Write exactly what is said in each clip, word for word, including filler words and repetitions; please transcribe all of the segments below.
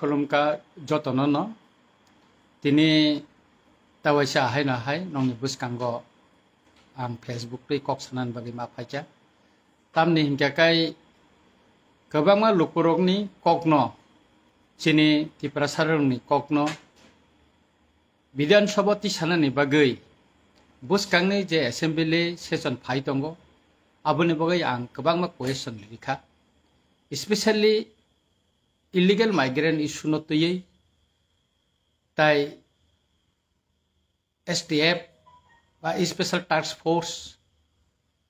Khulumkha jotono no. Tini tawaisa haino hai nongni bwskango ang Facebook twi kok sanani bagwi ma phaikha. Tamni hinkhe kai kwbangma lukurokni kokno, chini Tiprasarokni kokno Bidhan Sabha tisanani bagwi bwskangni je assembly session phai tongo, aboni bagwi ang kwbangma question rikha. Especially illegal migrant issue no twiwi, tai S T F ba Special Task Force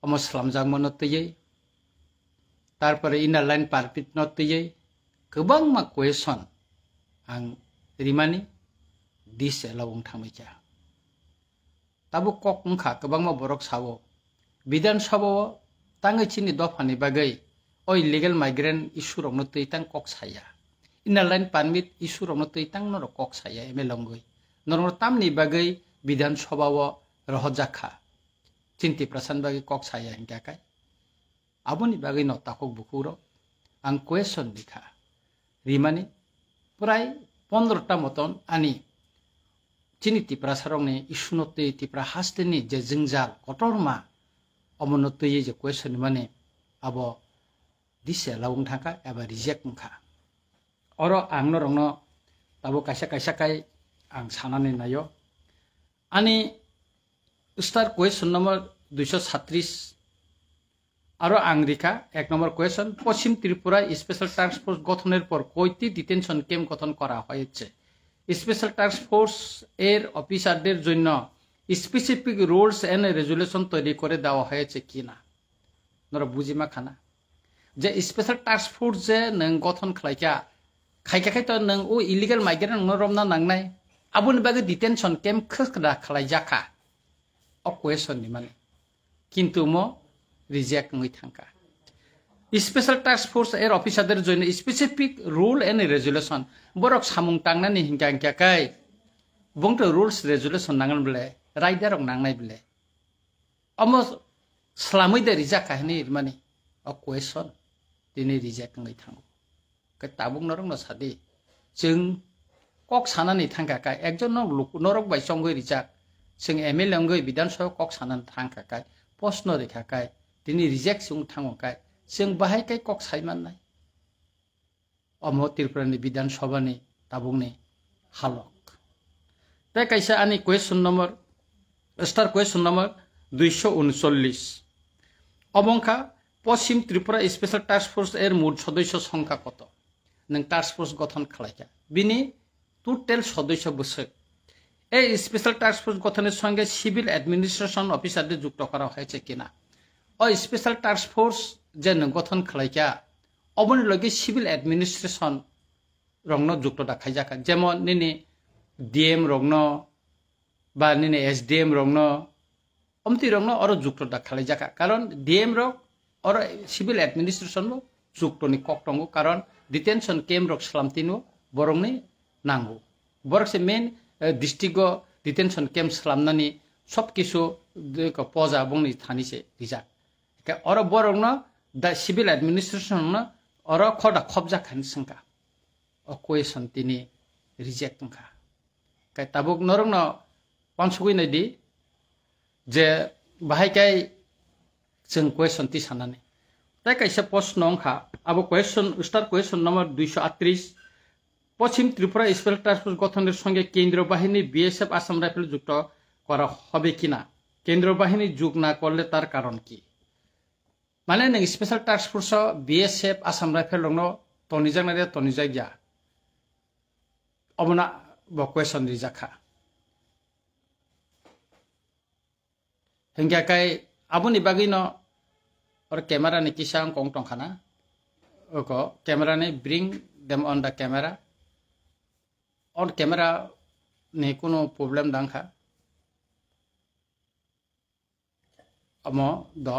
omo slamjakmano twiwi, tarpore Inner Line Permit no twiwi kwbangma question ang rimani dis allow wng thangwi kha. Tabuk kok wngkha, kwbangma borok sao, Bidhan Sabha o tangwi chini dophani bagwi o illegal migrant issue rokno twi tang kok saya, Inner Line Permit issue rokno twi tang norok kok saya M L A wngwi, norokno tamni bagwi Bidhan Sabha o rohorjak kha, chini Tiprasani bagwi kok saya hinkha kai. Aboni bagwi no takhuk bukhuk rok ang question rikha. Rimani prai pondro ta moton ani chini Tiprasarokni issue no twi Tipra hasteni je jwngjal kotorma omono twiwi je question rimani abo dis allow wng thangkha eba reject wngkha. Oro ang norokno tabuk kaisa kaisa kai ang sanani naio. Ani star question number দুইশো সাতত্রিশ. আরো আং রিখা এক নম্বর কোয়েশন, পশ্চিম ত্রিপুরায় special task force গঠনের পর কয়টি ডিটেনশন ক্যাম্প গঠন করা হয়েছে? স্পেশাল টাস্ক ফোর্স এর অফিসারদের জন্য স্পেসিফিক রুলস এন্ড রেজুলেশন তৈরি করে দেওয়া হয়েছে কিনা? Norok bujima khana, je special task force je nwng gothon khlaikha, khaikha khai to nwng o illegal migrant no romna nangnai, aboni bagwi detention camp khwkra khlaijakha. O question ni mani, kintu mo reject wngwi thangkha. Special task force er officer der joino specific rule and regulation, borok samung tangnani hinkha hinkha khai bongto rules regulation nangan bele, raidarok nangnai bele. Omo slamwi de rijak kha hwnwi rimani o question tini reject wngwi thango. Khe tabuk norokno sadi, chwng kok sanani thangkha kai, ekjon no luk-, norok bai chongwi rijak, chwng M L A wngwi Bidhan Sabha kok sanani thangkha kai, post no rikha kai, tini reject se wng thango kai, chwng bahai kai kok sai mannai? Omo Tripura ni Bidhan Sabha ni tabuk ni halok. Tei kaisa ani question number, star question number দুইশো ঊনচল্লিশ. Omo wngkha Poschim Tripura Special Task Force er mot sodosyo songkha koto? Nwng task force gothon khlaikha, bini total sodosyo bwswk. এই special task force গঠনের সঙ্গে civil administration অফিসারদের যুক্ত করা হয়েছে কিনা? O special task force je nwng gothon khlaikha, oboni logi civil administration rokno jukto da khaijakha, jemon nini D M rokno ba nini S D M rokno, omtwi rokno oro jukto da khalaijakha, karon D M rok oro civil administration bo jukto ni kok tongo, karon detention camp rok slamtino borokni nango. Borok se main, eh, district o detention camp slamnani sob kisu de ko poja bongni thani se rijak. Khe oro borokno da civil administration no oro khoda khobjak khan swngkha. O question tini reject wngkha. Khe tabuk norokno wansugwi naidi je bahai kai chwng question tisanani. Tei kaisa post no wngkha, abo question, star question number দুইশো আটত্রিশ. পশ্চিম Tripura special task force গঠনের সঙ্গে কেন্দ্রীয় বাহিনী, বিএসএফ, আসাম রাইফেল যুক্ত করা হবে কিনা? কেন্দ্রীয় বাহিনী যোগ না করলে তার কারণ কি? Mane nwng special task force o B S F, Assam Rifle rokno tonijaknai de tonijakya? Omono bo question rijakha. Hinkhe kai aboni bagwino or camera ni kisa wngkong tongkhana. Oko camera ni bring them on the camera. On camera ni kunu problem dangkha. Omo do.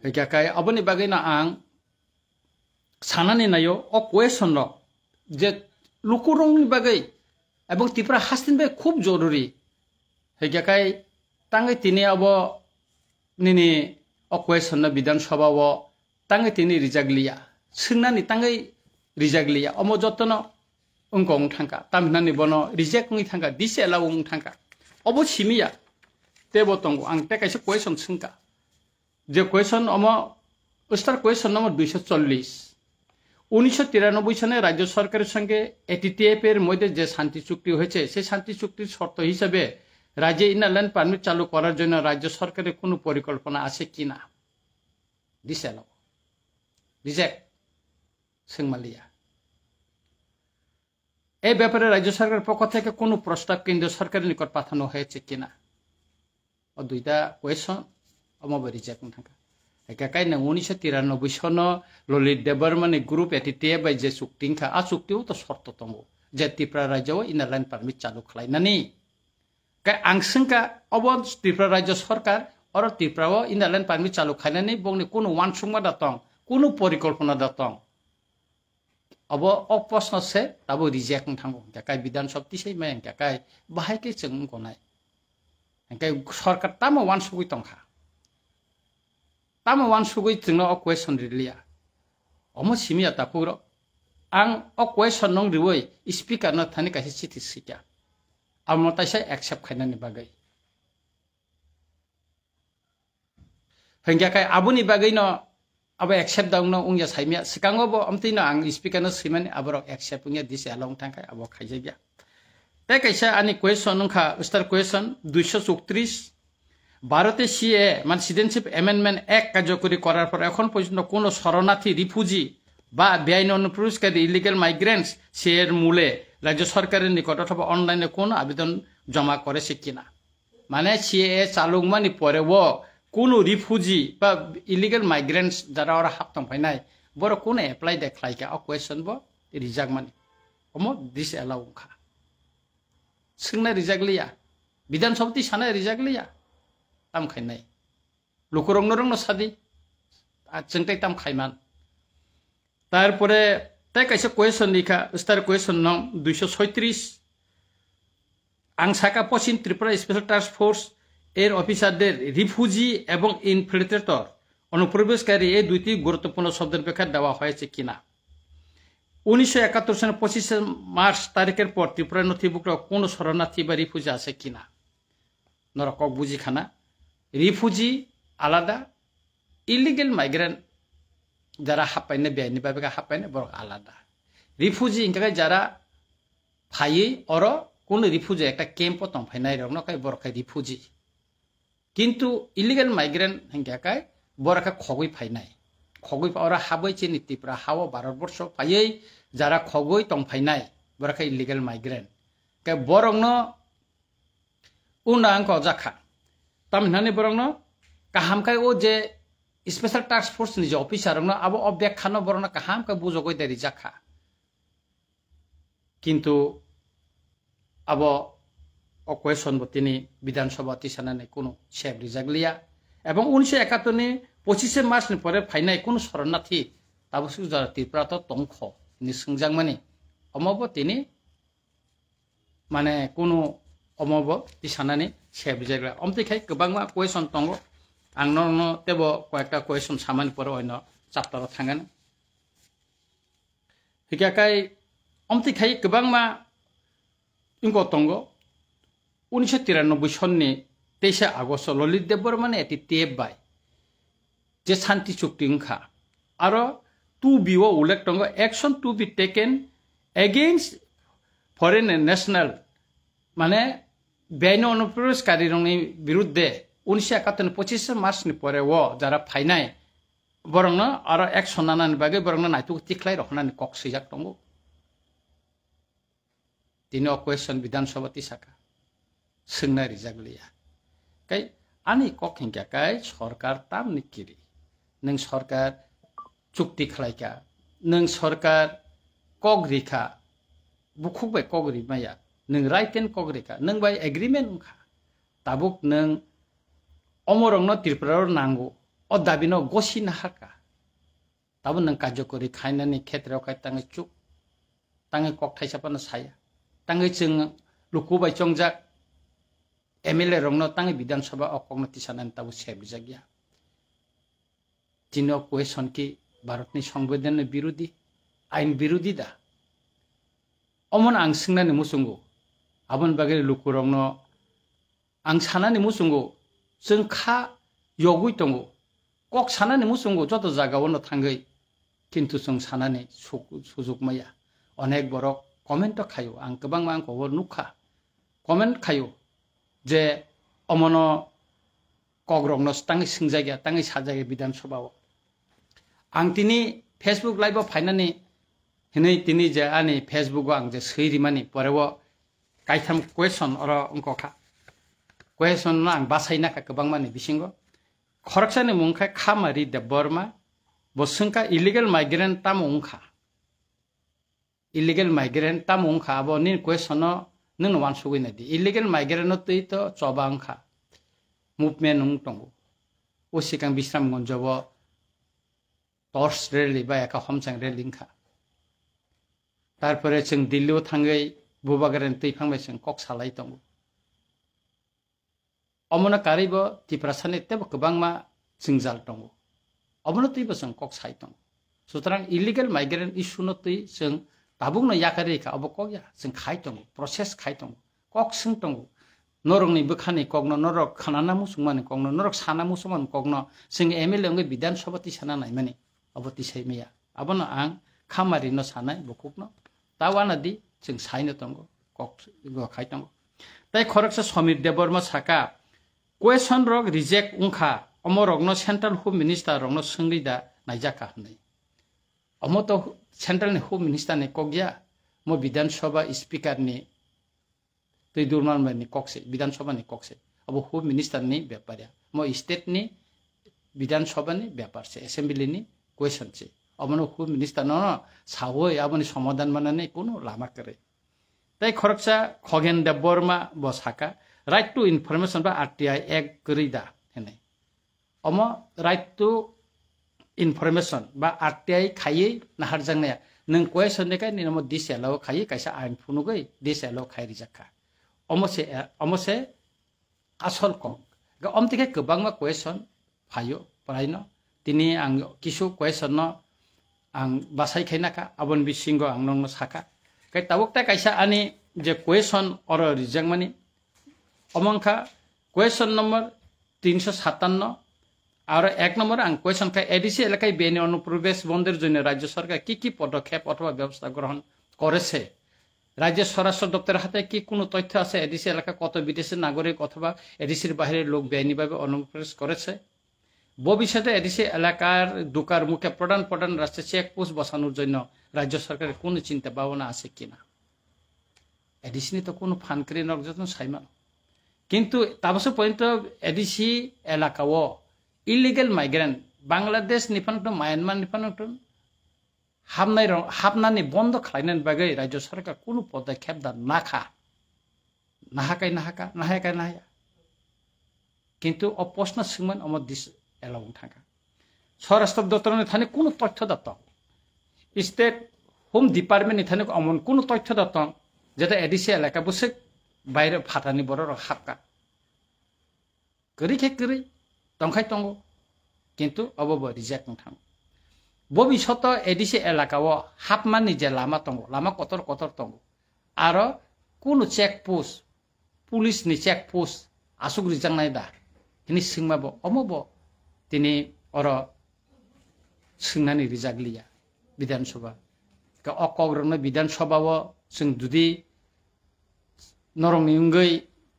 Hingkhe kai aboni bagwi no ang sanani naio o question rok je lukurokni bagwi ebong Tripura hasteni bagwi khub joruri. Hingkhe kai tangwi tini abo nini o question no Bidhan Sabha o tangwi tini rijak liya. Swngnani tangwi rijak liya. Omo jotono wngkha wng thangkha, tamhinani bono reject wngwi thangkha, disallow wng thangkha. Obo simiya, tebo tongo, ang tei kaisa question swngkha. Je question omo, star question number দুইশো চল্লিশ। উনিশশো তিরানব্বই সনে রাজ্য সরকারের সঙ্গে এটিটিএফ এর মধ্যে যে শান্তি চুক্তি হয়েছে, সেই শান্তি চুক্তির শর্ত হিসেবে রাজ্যে ইনার লাইন পারমিট চালু করার জন্য রাজ্য সরকারের কোনো পরিকল্পনা আছে কিনা? Disallow, reject, swngmaliya. এই ব্যাপারে রাজ্য সরকারের পক্ষ থেকে কোনো প্রস্তাব কেন্দ্রীয় সরকারের নিকট পাঠানো হয়েছে কিনা? O duita question, omo bo reject wng thangkha. Hingkhe kai nwng উনিশশো তিরানব্বই sono Lalit Debbarma ni group ATTF bai je chukti wngkha, a chukti o to shorto tongo je Tripura rajya o inner line permit chalu khlainani. Kai ang swngkha, obo Tripura rajya sarkar, oro Tripura o inner line permit chalu khlainani bongni kunu uansukma da tong, kunu porikolpona da tong? Obo o proshno se tabuk reject wng thango, hingkhe kai Bidhan Sabha tisai maya, hingkhe kai bahai khe chwng wng gonai. Hingkhe sarkar tamo uansugwi tongkha, tamo uansugwi chwngno o question riliya. Omo simiya takhuk rok, ang o question nung riwi speaker no thani kaisa chithi swikha, amo taisa accept khainani bagwi. Hingkhe kai aboni bagwino abo accept da wngno wngya saimya. Swkango bo amtwino ang speaker no swimani aborok accept wngya disallow wng thangkha abo khaijakya. Tei kaisa ani question wngkha star question দুইশো চৌত্রিশ, ভারতে সিএএ মানে citizenship amendment act কার্যকরী করার পর এখন পর্যন্ত কোনো শরণার্থী, রিফিউজি বা বেআইনি অনুপ্রবেশকারী, ইলিগাল মাইগ্রেন্টস, সিএএর মূলে রাজ্য সরকারের নিকট অথবা অনলাইনে কোনো আবেদন জমা করেছে কিনা? Mane C A A chalukmani pore o kunu refugee ba illegal migrants jara oro hap tong phainai, borok kunu apply de khlaikha, o question bo rijakmani. Omo disallow wngkha. Swngna rijak liya. Bidhan Sabha twi sana rijak liya. Tam khainai. Lukurokno rokno sadi. A chwng tei tam khaiman. Tarpore tei kaisa question likha, star question nong দুইশো ছয়ত্রিশ. Ang saka Poschim Tripura Special Task Force এর অফিসারদের রিফিউজি এবং ইনফিল্ট্রেটর, অনুপ্রবেশকারী, এই দুইটি গুরুত্বপূর্ণ শব্দের ব্যাখ্যা দেওয়া হয়েছে কিনা? উনিশশো একাত্তর সনের পঁচিশে মার্চ তারিখের পর ত্রিপুরায় নথিভুক্ত কোনো শরণার্থী বা রিফিউজি আছে কিনা? Norok kok buji khana, refugee alada, illegal migrant jara happaina, beaini babe khe happaina, borok alada. Refugee hingkha khe jara phaiwi oro kunu refugee ekta camp o tong phainai rokno khe borok khe refugee. Kintu illegal migrant hingkha khe borok khe khogwi phainai. Khogwi pha-, oro habwi chini Tripura hao Bharat borsho phaiwi jara khogwi tong phainai, borok khe illegal migrant. Khe borokno Unda ang kok jakha. Tam hinani borokno kaham khai o je Special Task Force ni je officer rokno abo o bek khano borokno kaham khai bujogoi de rijak kha. Kintu abo o question bo tini Bidhan Sabha tisanani kunu sep rijak liya. Ebong unisho ekattor ni pochishe March ni pore phainai kunu soronnathi tabuk suk jora Tripura to tongkho ni swngjakmani. Omo bo tini Mane kunu omo bo tisanani sep rijak la. Omtwi khai kwbangma question tongo. Ang norokno tebo koyekta question samani pore oino chapter o thangani. Hikya kai omtwi khai kwbangma wngko tongo. Unisho tiranoboi sonni teisa Agosto Lalit Debbarma ni eti tep bai je Shanti Chukti wngkha. Aro two B o ullekh tongo, "Action to be taken against foreign national," mane, beaini onuprobeshkarirokni birudde unisho ekattor ni pochishe March ni pore o jara phainai, borokno aro action nanani bagwi borokno naituk tikhlai rohornani kok swijak tongo. Tini o question Bidhan Sabha tisaka. Swngna rijak liya. Kai ani kok hinkha kai sorkar tamni kiri. Nwng sorkar chukti khlaikha. Nwng sorkar kok rikha. Bukhuk bai kok rimaya. Nwng right and kok rikha. Nwng bai agreement wngkha. Tabuk nwng omorokno Tripura o nango. O dabi no gosi naharkha. Tabuk nwng karjokori khainani khetreo khai tangwi chuk, tangwi kok thaisa phano saya, tangwi chwng luku bai chongjak M L A rokno tangwi Bidhan Sabha o kokno tisanani tabuk sep rijak ya. Chini o question ki Bharatni Songbidanni birodi, ain birodi da? Omono ang swngnani muchungo. Aboni bagwi lukurokno ang sanani muchungo, chwng kha yogwi tongo. Kok sanani muchungo joto jagao no thangwi, kintu chwng sanani suk-, sujuk maya. Onek borok comment o khaio, ang kwbangma ang kobo nukha. Comment khaio je omono kokrokno tangwi swngjakya, tangwi sajakya Bidhan Sabha o. Ang tini Facebook live o phainani hinwi tini je ani Facebook o ang je swi rimani pore o kaitham question oro wngkha. Question no ang basai nakha kwbangma ni bisingo. Khoroksani mung khe Khamari Debbarma, bo swngkha illegal migrant tamo wngkha? Illegal migrant tamo wngkha? Abo nini question no nwngno uansugwi naidi. Illegal migrant no twi to choba wngkha. Movement wng tongo. O sikang Bisramganj o torch rally ba eka homchang rally wngkha. Tarpore chwng Delhi o thangwi Bubagrani twi phang bai chwng kok salai tongo. Omono karwi bo Tiprasani teibo kwbangma jwngjal tongo. Omono twibo chwng kok sai tongo. Sutrang illegal migrant issue no twi chwng tabukno yakarwi kha, obo kok ya, chwng khai tongo, process khai tongo, kok swng tongo. Norokni bwkhani kokno, norok khanana muchungmani kokno, norok sana muchungmani kokno chwng M L A wngwi Bidhan Sabha tisana naimani, obo tisai maya. Abono ang Khamari no sanai bukhukno. Ta uanadi chwng saino tongo, kok go khai tongo. Tai khoroksa Samir Debbarma saka, question rok reject wngkha, omo rokno Central Home Minister rokno swngwi da naijak kha hwnwi. Omo to Central ni Home Minister ni kok ya, mo Bidhan Sabha Speaker ni twi durman bai ni kok se, Bidhan Sabha ni kok se. Abo Home Minister ni bepar ya. Mo state ni Bidhan Sabha ni bepar se, Assembly ni question se. Omono Home Minister no sawi aboni somadhan manani kunu lama kwrwi. Tai khoroksa Khogen Debbarma bo saka, right to information ba R T I Act kwrwi da hinwi. Omo right to information ba R T I khaiwi naharjaknaya. Nwng question de kai nini omo disallow khaiwi kaisa ain phunugwi disallow khai rijak kha. Omo se, omo se asol kok. Ga omtike kwbangma question phaio, praino. Tini ang kisu question no ang basai khai nakha, aboni bisingo ang nokno sakha. Kai tabuk ta kaisa ani je question oro rijakmani, omo wngkha question number তিনশো সাতান্ন, aro এক নম্বর ang question khai, A D C এলাকায় বেআইনি অনুপ্রবেশ বন্ধের জন্য রাজ্য সরকার কি কি পদক্ষেপ অথবা ব্যবস্থা গ্রহণ করেছে? রাজ্যের স্বরাষ্ট্র দপ্তরের হাতে কি কোনো তথ্য আছে এডিসি এলাকা কত বিদেশি নাগরিক অথবা এডিসির বাইরের লোক বেআইনিভাবে অনুপ্রবেশ করেছে? ভবিষ্যতে এডিসি এলাকার ঢোকার মুখে প্রধান প্রধান রাস্তায় চেকপোস্ট বসানোর জন্য রাজ্য সরকারের কোনো চিন্তা ভাবনা আছে কিনা? ADC ni to kuno phan kwrwi nok jotono sai mano. Kintu tabukso porjonto A D C elaka o illegal migrant Bangladesh ni phano tong, Myanmar ni phano tong, hapnai rok, hapnani bondo khlainani bagwi rajya sarkar kuno podokkhep da nakha. Nahakai nahaka, nahakai nahaya. Kintu o post no swngmani omo dis allow wng thangkha. Swarashtra doptor ni thani kuno tothyo da tong. State Home Department ni thani omo kuno tothyo da tong. Jeta A D C elaka bwswk baire phatani borok rok hapka. Kwrwi khe kwrwi, tongkhai tongo, kintu obo bo reject wng thango. Bobishoto A D C elaka o hapmani je lama tongo, lama kotor kotor tongo, aro kunu check post, police ni check post aswk rijaknai da hini swngma bo, omo bo tini oro swngnani rijak liya Bidhan Sabha. Ka o kok rokno Bidhan Sabha o chwng judi norokni wngwi,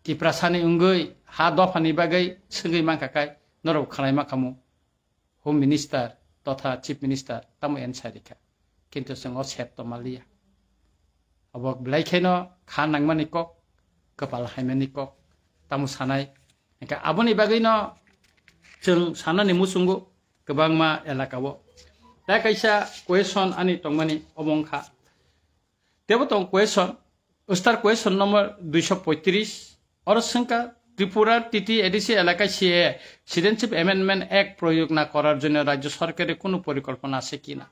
Tiprasani wngwi, ha dophani bagwi swngwi mankha khai norok khwnaima khamu Home Minister totha Chief Minister tamo answer rikha. Kintu chwng o set tongma liya. Obo belai kheno kha nangmani kok, kwpal haimani kok, tamo sanai. Hingkhe aboni bagwino chwng sanani muchungo kwbangma elaka o. Tai kaisa question ani tongmani omo wngkha. Tebo tong question, star question number দুইশো পঁয়ত্রিশ, oro swngkha, Tripura T T A D C elaka C A A Citizenship Amendment Act প্রয়োগ না করার জন্য রাজ্য সরকারের কোনো পরিকল্পনা আছে কিনা?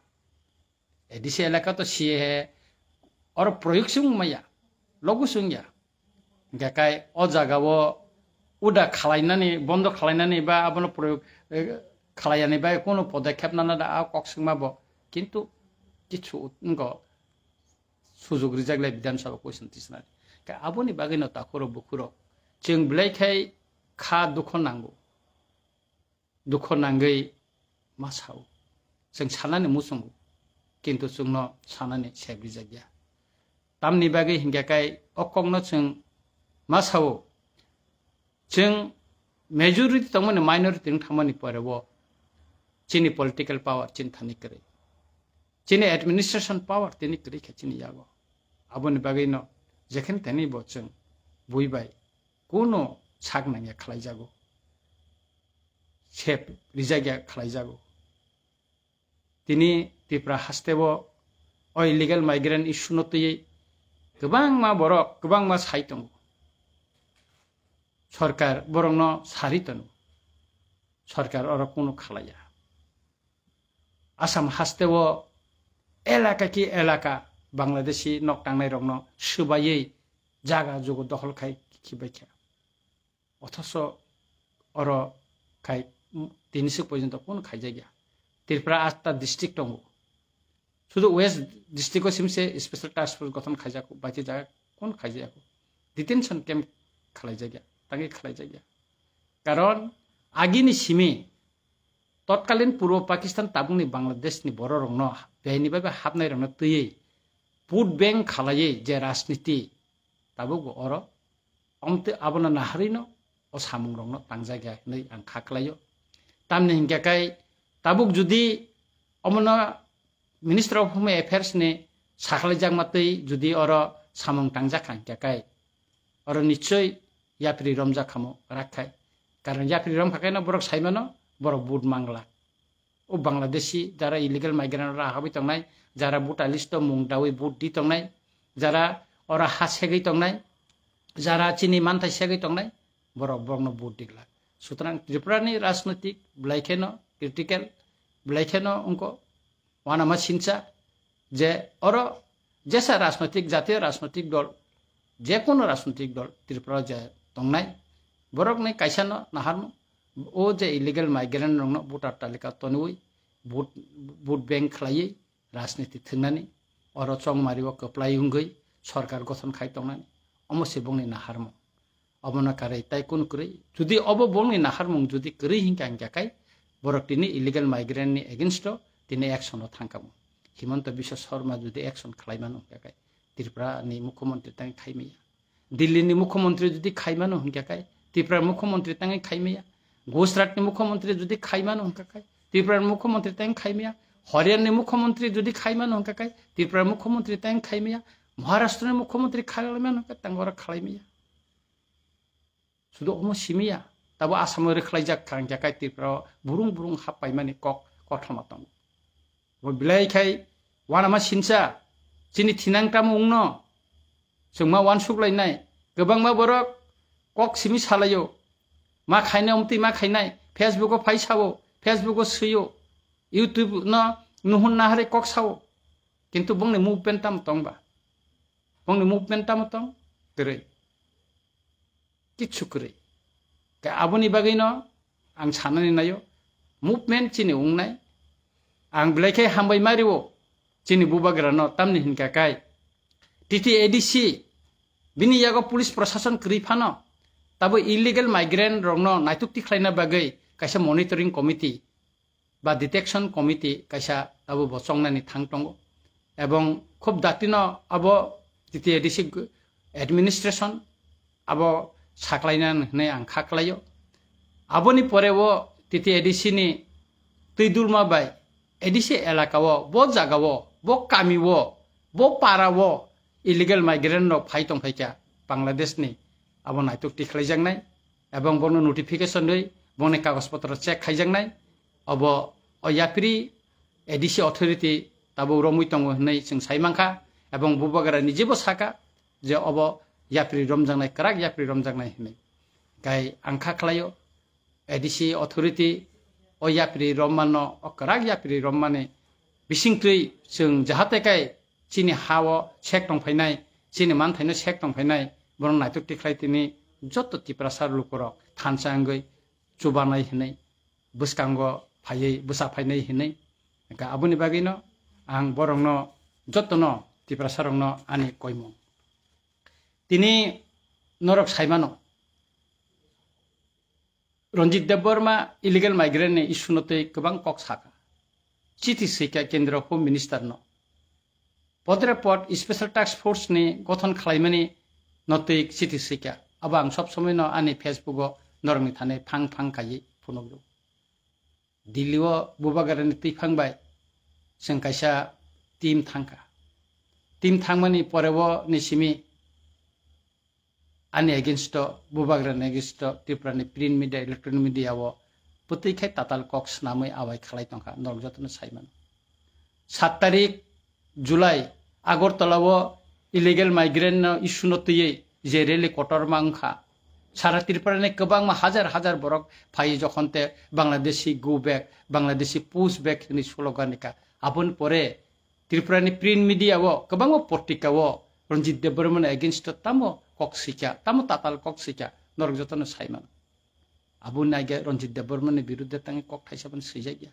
A D C elaka to C A A oro proyog se wng maya, logo se wng ya. Hingkhe kai o jaga o uda khalainani, bondo khalainani ba abono proyog, eh, khalaiyani bai kuno podokkhep nana da a kok swngma bo. Kintu kichu wngkha, Sujuk rijak le Bidhan Sabha question tisnani. Ka aboni bagwi no takhurok bukhurok. Chwng belai khai kha dukho nango. Dukho nangwi ma sao. Chwng sanani muchungo. Kintu chwngno sanani sep rijak ya. Tamni bagwi hinkhe kai o kokno chwng ma sao. Chwng majority tongmani minority wng thangmani pore o chini political power chini thani kwrwi. Chini administration power tini kwrwi khe chini yago. Aboni bagwi no jekhen teni bo chwng bui bai kuno sak nangya khlaijago. Sep rijak ya khlaijago. Tini Tripura haste o o illegal migrant issue no twiwi kwbangma borok, kwbangma sai tongo. Sorkar borokno sari tono. Sorkar oro kunu khalaiya. Assam haste o elaka ki elaka Bangladeshi nok tangnai rokno swbaiwi jaga jugo dokhol khai khibai kha. Othoso oro khai, mm, tini swk porjonto kunu khaijak ya. Tripura atta district tongo. Sudu West district o simse special task force gothon khaijak, baiki jaga kunu khaijak. Detention camp khalaijakya, tangwi khalaijakya. Karon agini simi totkalin Purbo Pakistan tabukni Bangladesh ni bororokno bini bai hapnairokno twiwi vote bank khalaiwi je rajniti tabuk bo oro omtwi abono naharwino o samungrokno tangjakya hinwi ang kha khlaio. Tamni hinkhe kai tabuk judi omono Minister of Home Affairs ni sakhlaijakma twi judi oro samung tangjak kha hinkhe kai oro nichoi yapri romjak khamo rak khai. Karon yapri romkha khe no borok saimano borok vote mangla. O Bangladeshi jara illegal migrant ora habwi tongnai, jara voter list o mung dawi vote di tongnai, jara ora ha segwi tongnai, jara chini manthai segwi tongnai, borok borokno vote digla. Sutrang Tripura ni rajnitik belai kheno critical, belai kheno wngkho wanama sincha, je oro jesa rajnoitik, jatiyo rajnoitik dol, je kono rajnoitik dol Tripura je tongnai, borokni kaisano naharno, o je illegal migrant rokno voter talika tonwi vote, vote bank khlaiwi rajniti thwngnani, oro chongmari o kwplai wngwi sorkar gothon khai tongnani, omo se bongni naharmung. Obono karwi tai kun kwrwi. Judi obo bongni naharmung judi kwrwi hinkha hinkha khai, borok tini illegal migrant ni against o tini action o thangkamo. Himanta Biswa Sarma judi action khlai mano hinkha khai, Tripura ni mukhyamantri tang khai maya. Delhi ni mukhyamantri judi khai mano hinkha khai, Tripura mukhyamantri tang khai maya. Gujarat ni mukhyamantri judi khai mano hinkha khai, Tripura mukhyamantri tang khai maya. Haryana ni mukhyamantri judi khai mano hinkha khai, Tripura mukhyamantri tang khai maya. Maharashtra ni mukhyamantri khai mano hinkha, tang oro khlai maya. Sudu omo simiya, tabo Assam o rwkhlaijak kha, hingkhe kai Tripura o burung burung hap paimani kok kothoma tongo. Bo belai khai wanama sinsa, chini thinang tamo wngno, chwngma wansuk lainai, kwbangma borok kok simi salaio, ma khainai omtwi ma khainai, Facebook o phai sao, Facebook o swio, YouTube no nuhun nahari kok sao, kintu bongni movement tamo tongba? Bongni movement tamo tong? Kwrwi. Kichu kwrwi. Khe aboni bagwino ang sanani naio, movement chini wngnai. Ang belai khe hambai ma rio chini bubagrano, tamni hinkha kai T T A D C bini yago police prosason kwrwi phano tabo illegal migrant rokno naituk tikhlaina bagwi kaisa monitoring committee ba detection committee kaisa abo bo chongnani thang tongo. Ebong khub datino abo T T A D C administration abo saklaina hinwi ang kha klaio. Aboni pore o T T A D C ni twidulma bai A D C elaka o, bo jaga o, bo kami o, bo para o illegal migrant rok phai tong phaikha Bangladesh ni, abo naituk tikhlaijaknai, ebong bono notification rwi bongni kagoj potro check khaijaknai. Obo o yapri A D C authority tabuk romwi tongo hinwi chwng sai mankha, ebong bubagra nijebo saka je obo yapri romjaknai, kwrak yapri romjaknai hinwi. Kai ang kha khlaio, A D C authority o yapri rommanno, o kwrak yapri rommani bisingtwi chwng jahate kai chini ha o sek tong phainai, chini manthaino sek tong phainai, bono naituk tikhlai tini joto Tiprasa lukurok thansa wngwi chubanai hinwi, bwskango phaiwi bwsa phainai hinwi. Hwnkhe aboni bagwino ang borokno jotono Tiprasarokno ani koimung. Tini norok saimano, Ranjit Debbarma illegal migrant ni issue no twi kwbang kok saka. Chithi swika Kendra Home Minister no. Podre pod Special Task Force ni gothon khlaimani no twi chithi swika. Abo ang sob somoi no ani Facebook o norok ni thani phang phang kaiwi phunukgo. Delhi o Bubagra ni twi phang bai chwng kaisa team thangkha. Team thangmani pore o ni simi ani against o, Bubagra ni against o, Tripura ni print media, electronic media o bwtwi khai tatal kok swnamwi awai khlai tongkha, norok jotono sai mano. Saat tarik July, Agartala o illegal migrant no issue no twiwi je rally kotorma wngkha, sara Tripura ni kwbangma hajar hajar borok phai jokhon te Bangladeshi go back, Bangladeshi push back hwnwi slogan rikha. Aboni pore Tripura ni print media o kwbangma portika o Ranjit Debbarma ni against o tamo kok swikha, tamo tatal kok swikha, norok jotono sai mano. Abo naikhe Ranjit Debbarma ni birudde tangwi kok thaisa phano swijakya,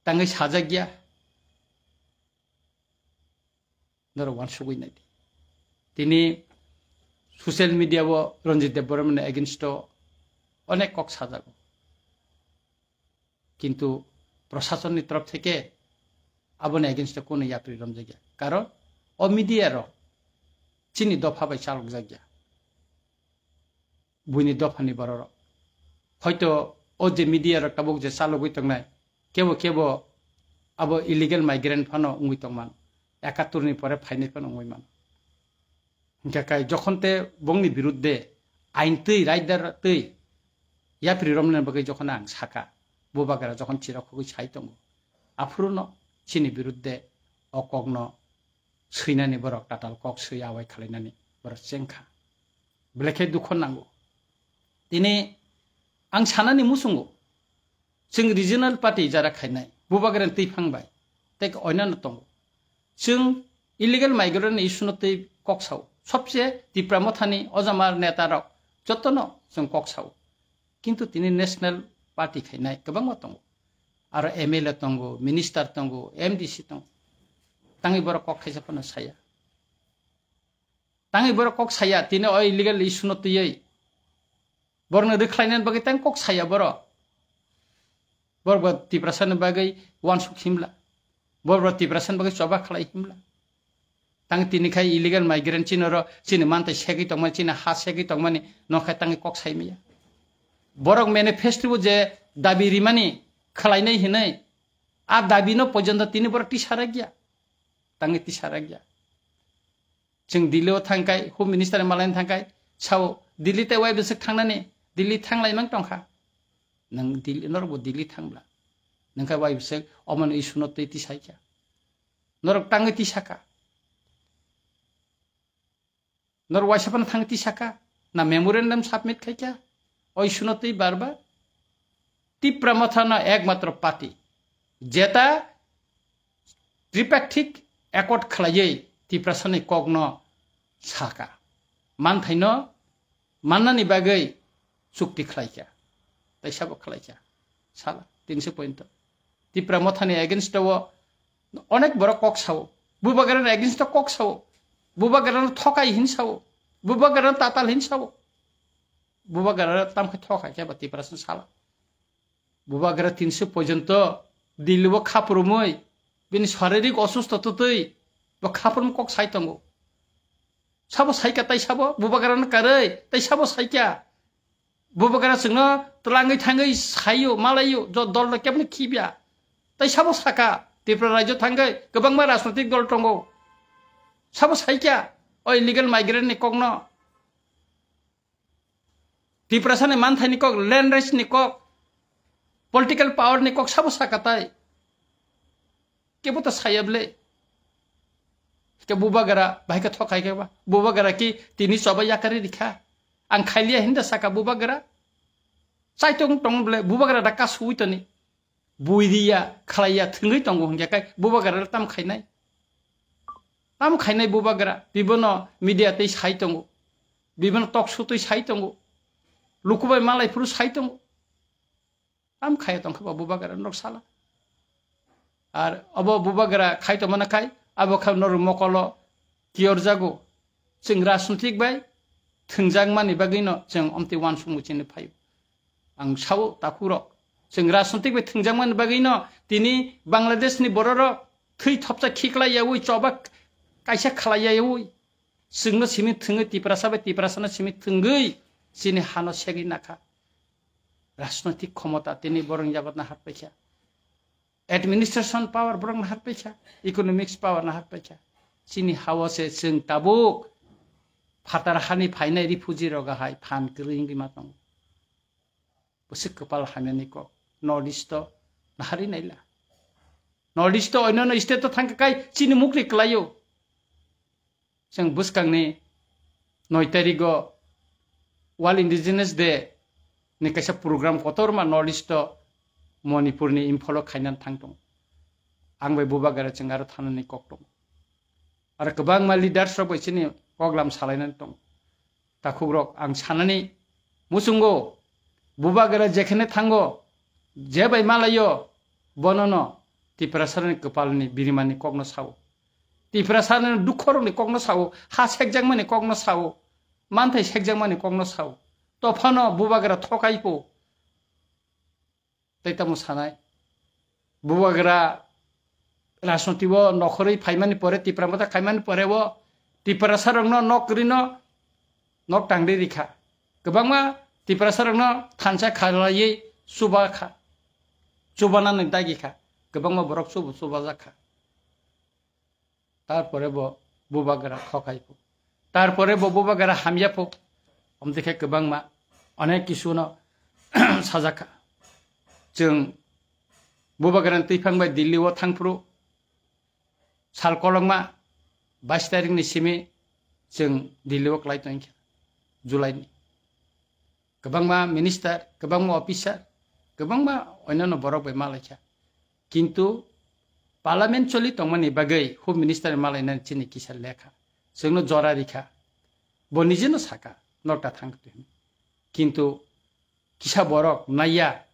tangwi sajakya. Norok uansugwi naidi. Tini social media o Ranjit Debbarma ni against o onek kok sajago. Kintu proshasonni torof theke aboni against o kunu yapri romjakya. Karon o media rok chini dopha bai chalokjakya. Buini dophani bororok. Hoito o je media rok tabuk je chalogwi tongnai, kebo kebo abo illegal migrant phano wngwi tongmano. Ekattor ni pore phainai phano wngwi mano. Hingkha kai jokhon te bongni birudde ain twi, raidar twi yapri romnani bagwi jokhon ang saka, Bubagra jokhon chirok khogwi sai tongo, aphuruno chini birudde o kokno swinani borok tatal kok swi awai khwlainani borok chengkha. Belai khe dukho nango. Tini ang sanani muchungo, chwng regional party jara khainai, Bubagrani twiphang bai, tei oinano tongo. Chwng illegal migrant ni issue no twi kok sao. Sobse Tipra Mothani ojamar neta rok jotono chwng kok sao. Kintu tini national party khainai kwbangma tongo. Aro M L A tongo, minister tongo, M D C tongo. Tangwi borok kok thaisa phano saya. Tangwi borok kok saya, tini o illegal issue no twiwi borokno rwkhlainani bagwi tang kok saya borok. Borok bo Tiprasani bagwi uansuk himla. Borok bo Tiprasani bagwi choba khlai himla. Tang tini khai illegal migrant chini oro chini mantai segwi tongmani, chini ha segwi tongmani, no khai tangwi kok sai maya. Borok manifesto bo je dabi rimani khlainai hinwi, a dabi no porjonto tini borok tisa rakya. Tangwi tisa rakya. Chwng Delhi o thangkai, Home Minister ni malaina thangkai, sao Delhi tei wai bwswk thangnani, Delhi thanglai mang tongkha. Nwng Delhi, norok bo Delhi thangla. Nwng khe wai bwswk omoni issue no twi tisaikha. Norok tangwi tisaka. Norok waisa phano thangwi tisaka. Na memorandum submit khaikha. O issue no twi bar bar. Tipra Motha no ekmatro party. Jeta tripartite accord khlaiwi Tiprasani kokno saka. Manthaino mannani bagwi chukti khlaikha. Tei sabo khlaikha. Sala, tinso point. Tipra Mothani against o onek borok kok sao. Bubagrani against o kok sao. Bubagrano thokai hin sao. Bubagrano tatal hin sao. Bubagrano tamkhe thokai khe ba Tiprasani sala. Bubagra tinso porjonto Delhi o khapurumwi bini sharirik osusto twtwi bo khapurum kok sai tongo. Sabo saikha tai sabo Bubagrano karwi tai sabo saikha. Bubagra chwngno twlangwi thangwi saio, malaio, jo-, dolno keboni khibya. Tai sabo saka, Tripura rajyo thangwi kwbangma rajnotik dol tongo. Sabo saikha o illegal migrant ni kokno. Tiprasani manthaini kok, land rights ni kok, political power ni kok sabo saka tai. Kebo to saya ble. Ke Bubagra bahai khe thokai khe ba. Bubagra ki tini choba yakari rikha. Ang khailia hinda saka Bubagra. Chaitung tong ble Bubagra da ka sui toni. Buidiya, khlaiya, thwngwi tongo hwnkhe kai Bubagra tam khainai. Tam khainai Bubagra, bibono media tei sai tongo. Bibono talk show twi sai tongo. Lukubai malai phuru sai tongo. Tam khaiya tongkha ba Bubagra norok sala. Ar obo Bubagra khai tongmana khai, Abo kha norok mokolo kiyorjago. Chwng rajnotik bai thwngjakmani bagwino chwng omtwi uansukmung chini phaio. Ang sao takhurok, chwng rajnotik bai thwngjakmani bagwino tini Bangladeshni bororok thwi thopsa khiklai yaui, choba kaisa khlai yaui, chwngno simi thwngwi, Tiprasa bai Tiprasano simi thwngwi chini hano segwi nakha. Rajnotik khomota tini borokni yago naharpaikha. Administration power borok naharpaikha, economics power naharpaikha. Chini hao se chwng tabuk phatar hani phainai refugee rok hai phan kwrwi wngwi ma tongo. Bwswk kwpal hamyani kok. North East o naharwi naila. North East o onyono state o thangkha kai chini mukri kwlaio. Chwng bwskangni noi tarigo World Indigenous Day ni kaisa program kotorma North East o Manipur ni Imphal o khainani thang tongo. Ang bai Bubagra chwng aro thanani kok tongo. Aro kwbangma leaders rok bai chini koklam salainani tongo. Takhukrok, ang sanani muchungo, Bubagra jekhene thango, je bai malaio, bonono Tiprasarani kwpalni birimani kokno sao. Tiprasarani dukkhorokni kokno sao, ha sekjakmani kokno sao, manthai sekjakmani kokno sao. Tophano Bubagra thokaipo. Tei tamo sanai. Bubagra rajnoti o nokhorwi phaimani pore, Tipra Motha khaimani pore o Tiprasarokno nok kwrwino nok tangri rikha. Kwbangma Tiprasarokno thansa khalaiwi chuba kha. Chubanani dagi kha. Kwbangma borok chubu chubajak kha. Tarpore bo Bubagra khokai pho. Tarpore bo Bubagra hamya pho. Omtwi khe kwbangma onek kisu no sajak kha. Chwng Bubagrani twiphang bai Delhi o thangphuru sal kolokma bais tarikh ni simi chwng Delhi o klai tongkha, July ni. Kwbangma minister, kwbangma officer, kwbangma onyono borok bai malaikha. Kintu parliament choli tongmani bagwi home minister malainani chini kisa lekha. Chwngno jora rikha. Bo nijeno saka, nokta thang twi hwnwi. Kintu kisa borok naiya,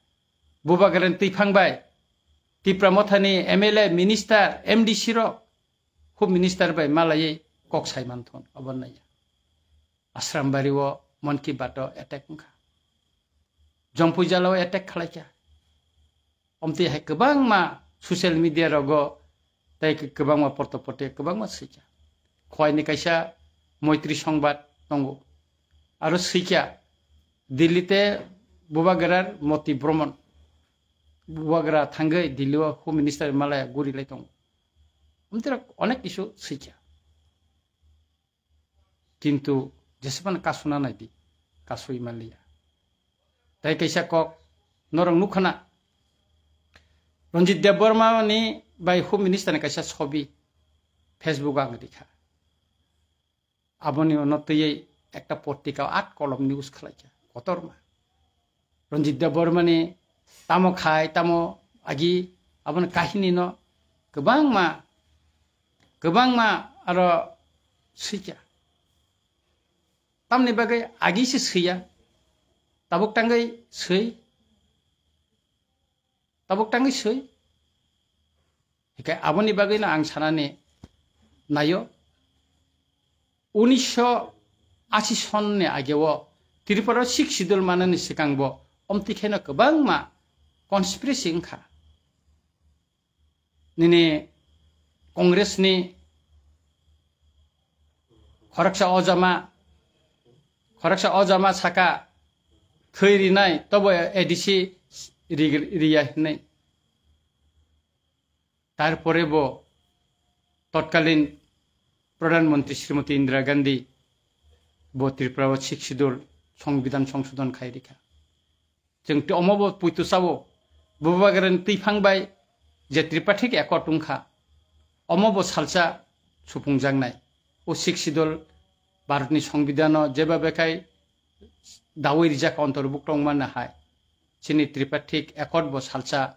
Bubagrani twiphang bai Tipra Mothani M L A, minister, M D C rok home minister bai malaiwi kok sai manthon, obo naiya. Asrambari o Mon Ki Baat o attack wngkha. Jompuijala o attack khalaikha. Omtwi hai kwbangma social media rogo tei kwbangma porto porte kwbangma swikha. Khowai ni kaisa Moitri Songbat tongo. Aro swikha Delhi te Bubagra moti bromon. Bubagra thangwi Delhi o home minister malaya guri lai tongo. Omtwi rok onek kisu swikha. Kintu jesebano kasuna naidi, kasui manliya. Tai kaisa kok norok nukhana, Ranjit Debbarma ni bai Home Minister ni kaisa sobi Facebook ang rikha. Aboni ono twiwi ekta portika at kolom news khwlaikha, kotorma. Ranjit Debbarma ni tamo khai, tamo agi, aboni kahini no kwbangma, kwbangma aro swikha. Tamni bagwi agi se swiya, tabuk tangwi swi, tabuk tangwi swi. Hikai aboni bagwino ang sanani nayo, unisho ashi sonni ageo Tripura o Sixth Schedule manani swkangbo omtwi kheno kwbangma conspiracy wngkha. Nini Congress ni khoroksa ojama, khoroksa ojama saka thwi rinai, tobo A D C ri-, riya hinwi. Tarpore bo totkalin Pradhan Mantri Srimati Indira Gandhi bo Tripura o Sixth Schedule Songbidan Songsodhon khai rikha. Chwng twi omo bo puitu sao, Bubagrani twiphang bai je Tripartite Accord wngkha, omo bo salsa supungjaknai. O Sixth Schedule Bharatni Songbidano jeba bekhai dawi rijak, ontorbukto wngmani hai. Chini Tripartite Accord bo salsa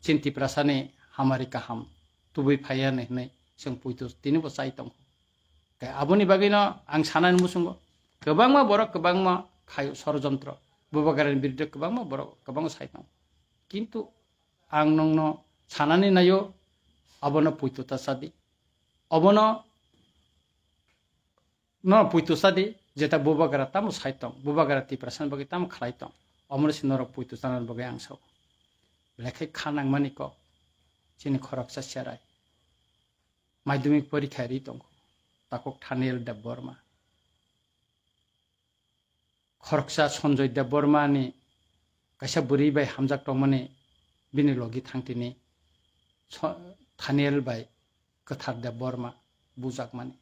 chini Tiprasani hamari kaham tubui phaiya hinwi chwng puitu tini bo chai tongo. Khe aboni bagwino ang sanani muchungo, kwbangma borok kwbangma khaio sorojontro, Bubagrani biruddhe kwbangma borok kwbangma sai tongo. Kintu ang nongno sanani naio, abono puitu ta sadi. Obono no puitu sadi, jeta bubagra tamo sai tong, bubagra Tiprasani bagwi tamo khlai tong, omono se norok puitu chanani bagwi ang sao. Belai khe kha nangmani kok, chini khoroksa cherai. Madhyamik porikha ri tongo, takhuk Thaniel Debbarma. Khoroksa Sanjoy Debbarma ni kaisa bwrwi bai hamjak tongmani bini logi thangtini so-, Thaniel bai Kwthar Debbarma bujakmani.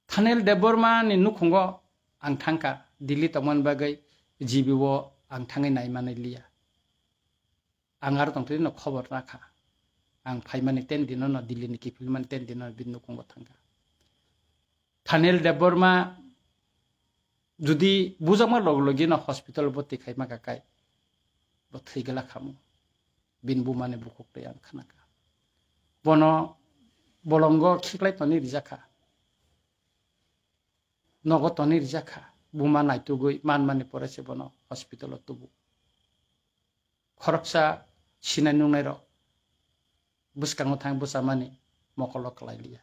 Thaniel Debbarma ni nukhungo ang thangkha, Delhi tongmani bagwi G B o ang thangwi naimani liya. Ang aro tongtwino khobor nakha. Ang phaimani ten dino no, Delhi ni kiphilmani ten dino no bini nukhungo thangkha. Thaniel Debbarma judi bujakma log logi no hospital boti khaima kakai, bo thwi gala khamu. Bini bumani bukhuk tei ang khanakha. Bono bolongo khiklai toni rijakha. Nogo toni rijakha. Buma naitugwi manmani pore se bono hospital o tubu. Khoroksa sinai nungnairok bwskango thang bwchamani mokolo kwlai liya.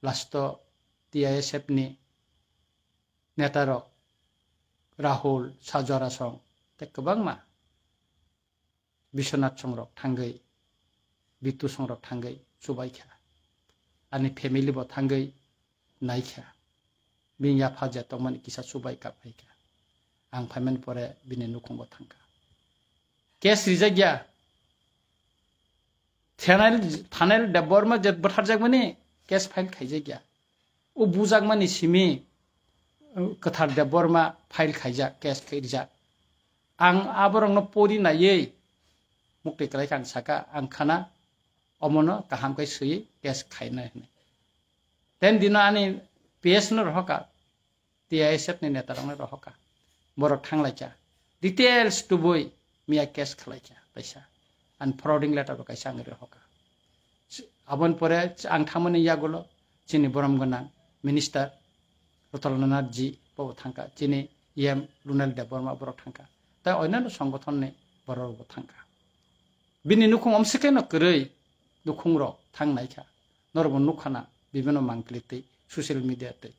Last o T I S F ni netarok Rahul, Sajwara song tei kwbangma Biswanath songrok thangwi, Bitu songrok thangwi chubaikha. Ani family bo thangwi naikha. Bini yapha je tongmani kisa chubai kap phaikha. Ang phaimani pore bini nukhungo thangkha. Case rijak ya. Thanail, Thanail Debbarma je bwtharjakmani case file khaijak ya. O bujakmani simi, uh, Kwthar Debbarma file khaijak, case khaijak. Ang aborokno pori naiwi mukti kwlai kha ang saka, ang khana omono kaham khe swiwi case khaina hwnwi. Ten dino ani P S no rohoka, T I S F ni neta rokno rohoka. Borok thanglaikha. Details tubui miya case khwlaikha kaisa. Ani forwarding letter bo kaisa ang rohoka. Aboni pore ang thangmani yagulo chini borom gwnang minister Rotolnath ji bo thangkha, chini E M Lunal Debbarma borok thangkha. Tai onyanno songothon ni borok bo thangkha. Bini nukhung omsike no kwrwi nukhung rok thang naikha. Norok bo nukha na bibino mangkli tei social media tei.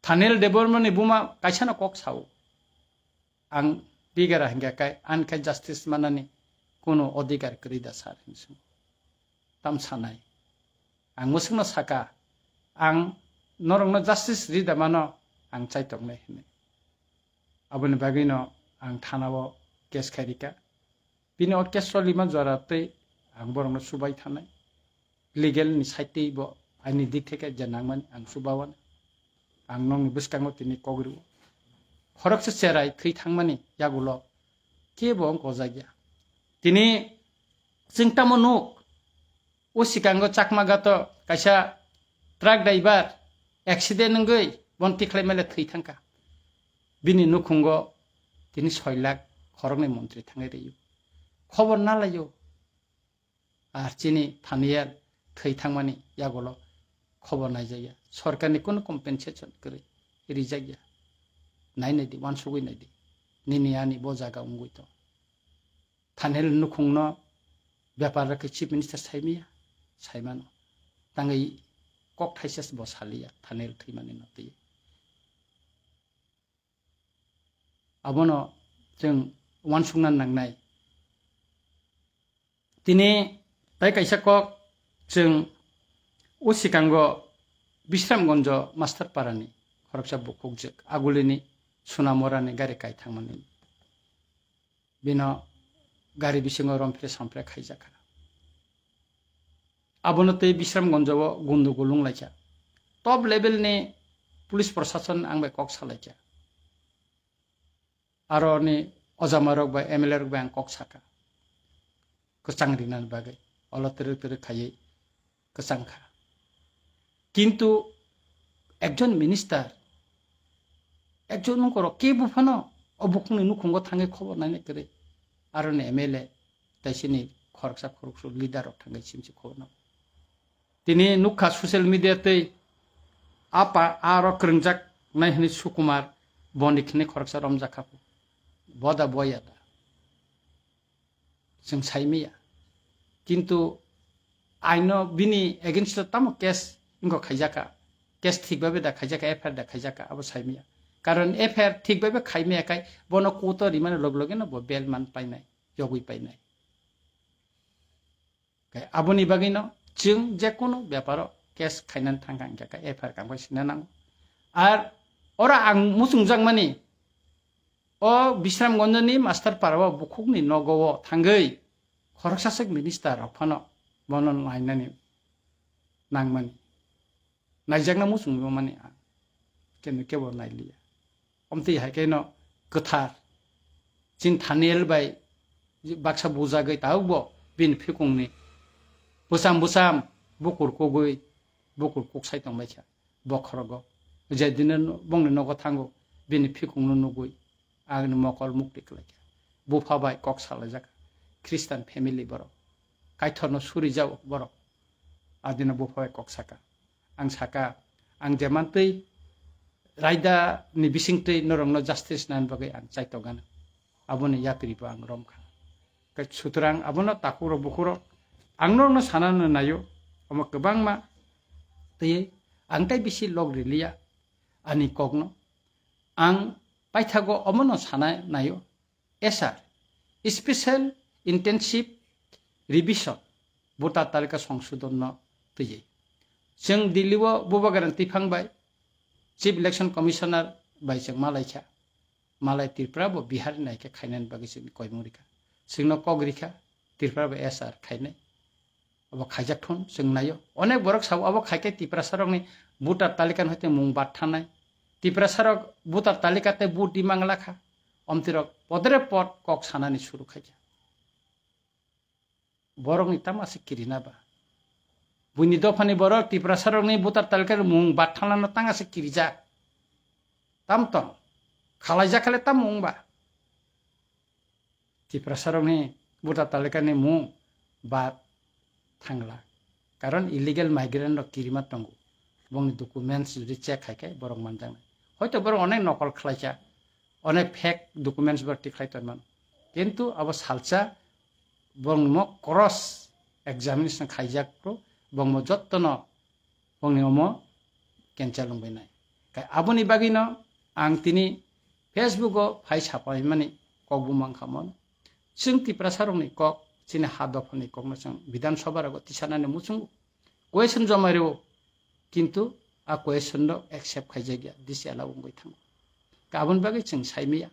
Thaniel Debbarma ni buma kaisa no kok sao. Ang bigara hingka kai, an khe justice manani kuno odhikar kwrwi da sir hinwi swngo. Tam sanai. Ang mwswkno saka, ang norokno justice rida mano, ang chaitok nai hinwi. Aboni bagwino ang thana o case khai rika. Bini o case lima jora tei ang borokno subai thanai. Legal ni side tei bo aini dik theke je nangmani ang subawan. Ang nongni bwskango tini kok rwo. Khoroksa cherai thwi thangmani yagulo kebo wng kojak ya. Tini chwng tamo nuk, o sikango Chakmaghato kaisa truck driver accident wngwi bon tikhlai mele thwi thangkha. Bini nukhungo tini soi lakh khoroknwi montri thangwi rwo. Khobor nalaio. Ar chini Thaniel thwi thangmani yagulo khobor naijakya. Sorkarni kunu compensation kwrwi rijakya. Nai naidi, uansugwi naidi. Nini ani bo jaga wngwi tong. Thaniel nukhungno bepar rwkhe Chief Minister saimaya, saimano. Tangwi kok thaisa bo saliya Thaniel thwimani no twi. Abono chwng uansukna nangnai. Tini tai kaisa kok chwng o sikango Bisramgonjo Master Parani khoroksa bukhukjwk agulini Sunamorani gari kai thangmani bino gari bisingo romphre somphre khaijakha. Abono tei Bisramgonjo o gundugul wnglaikha. Top level ni police prosason ang bai kok salaikha. Aro ni ojamarok bai M L A rok bai ang kok saka. Kwchang rinani bagwi. Olo twrwk twrwk khaiwi kwchang kha. Kintu ekjon minister, ekjon nongkhorok kebo phano o bukhukni nukhungo thangwi khobor naina kwrwi. Aro ni M L A tei chini khoroksa khoroksa leader rok thangwi simsi khobor no. Tini nukha social media tei apa aro kwrwngjak nai hwnwi Sukumar boni khini khoroksa romjak kha. Boda boya da. Chwng saimaya. Kintu aino bini against o tamo case ingo khaijaka, case thik babe da khaijaka, F I R da khaijaka, abo saimaya. Karon F I R thik babe khaimaya kai bono court o rimani log loge no bo bail man painai, yogwi painai. Kai aboni bagwi no chwng je kono beparo case khainan thangkha hingkha khe F I R kangbai sina nango. Ar ora ang muchungjak mani o Bisramganjni Master Para o bukhukni nogo o thangwi khoroksa sek minister rok phano bono nainani nangmani. Naijakna muchungmani ang kenu kebo nailiya. Omtwi hai khe no kwthar chin Thaniel bai baksa bujagwi tabukbo bini phikungni bwsam bwsam bukur kugwi bukur kuksai tongbaikha bokhorogo. Je dino bongni nogo thango bini phikungno nugwi agni mokol mukti kwlaikha. Bupha bai kok salaijak Christian family borok. Kaithorno surijak borok. Adino bupha bai kok saka. Ang saka, ang jemantwi raida ni bisingtwi norokno justice nani bagwi ang chaitokgana. Aboni yapri bo ang romkha. Khe sutrang abono takhuk rok bukhuk rok ang norokno sanano naio. Omo kwbangma twi ang tai bisi log riliya ani kokno. Ang paithago omono sana naio. S R, Special Intensive Revision, voter talika songsodhon no twiwi. Chwng Delhi o Bubagra ni twiphang bai Chief Election Commissioner bai chwng malaikha. Malai Tripura bo Bihar ni hai khe khainani bagwi chwng koimung rikha. Chwngno kok rikha Tripura bo S R khainai. Obo khaijak thung chwng naio. Onek borok sao obo khaikhe Tiprasa rokni voter talika ni hoite mung bad thanai. Tiprasa rok voter talika tei vote di mangla kha. Omti rok podre pod kok sanani suru khaikha. Borokni tamo se kirina ba. Buini dophani borok Tiprasa rokni voter talika ni mung bad thanlano tanga se kirijak. Tam tong. Khalaijak khale tamo wng ba. Tiprasa rokni voter talika ni mung bad thangla. Karon illegal migrant rok kirima tongo. Bongni documents jodi check khai khe borok manjaknai. Hoito borok onek nokol khlaikha, onek fake documents borok tikhlai tongmano. Kintu abo salsa bongni mo cross examination khaijak bro, bongmo jottono bongni omo cancel wngbainai. Kai aboni bagwino ang tini Facebook o phai sapaimani kokbo mankha mon. Chwng Tiprasa rokni kok, chini ha dophani kokno chwng Bidhan Sabha rogo tisanani muchungo question jomai rwo, kintu a question rok accept khaijakya, disi alao wngwi thango. Ka aboni bagwi chwng saimaya.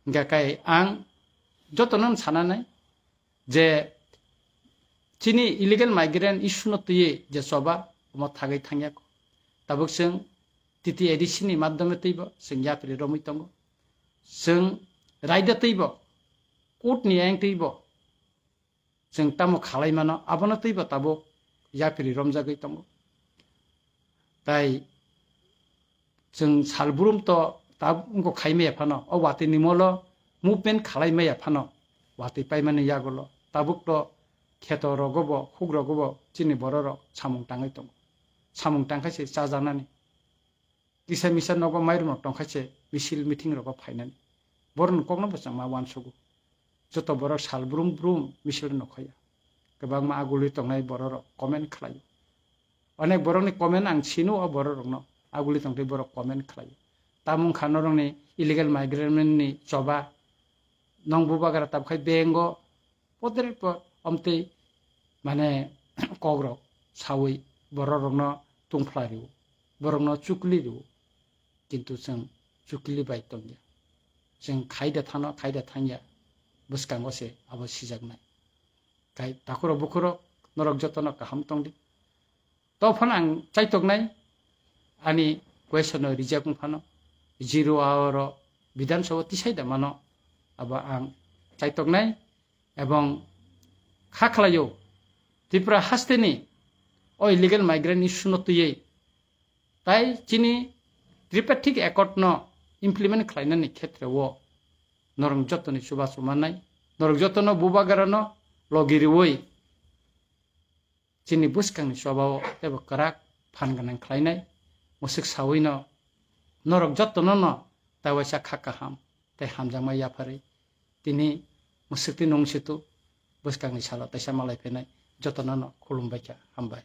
Hingkha kai ang jotono sananai, je chini illegal migrant issue no twiwi je choba omo thagwi thangya. Tabuk chwng T T A D C ni madhyome twibo chwng yapri romwi tongo. Chwng raida twibo, court ni ayang twibo chwng tamo khalai mano, abono twibo tabuk yapri romjagwi tongo. Tai chwng salbrum to tabuk khai maya phano, o watwi ni molo movement khalai maya phano, watwi paimani yagulo tabuk to kheto rogo bo, huk rogo bo chini borok rok samung tangwi tongo. Samung tangkhe se chajaknani. Kisa misa nogo mairum rok tongkha se misil meeting rogo phainani. Borok ni kokno bo chwng ma uansugo. Joto borok salbrum brum misil no khoya. Kwbangma aguli tongnai borok rok comment khlaio. Onek borokni comment ang sino o borok rokno, aguli tongtwi borok comment khlaio. Tamung kha norokni illegal migrant ni choba, nong bubagra tabkhai bengo podre pod omtwi mane kokrok sawi borok rokno tungphla rio, borokno chukli rio, kintu chwng chukli bai tongya. Chwng khaida thano, khaida thangya, bwskango se abo sijaknai. Kai takhurok bukhurok norok jotono kaham tongdi. To phano ang chaitoknai ani question no reject wng phano zero hour o Bidhan Sabha tisai da mano abo ang chaitoknai ebong kha khlaio Tripura hasteni o illegal migrant issue no twiwi tai chini Tripartite Accord no implement khlainani khetre o norok jotoni chubachu mannai, norok jotono bubagra no logi riwi chini bwskangni chobao teibo kwrak phan gwnang khlainai. Mwswk sawi no norok jotono no tai waisa kha kaham tei hamjakma yapharwi tini mwswktwi nung situ bwskangni salo teisa malai phainai. Jotono no khulumbaikha, hambai.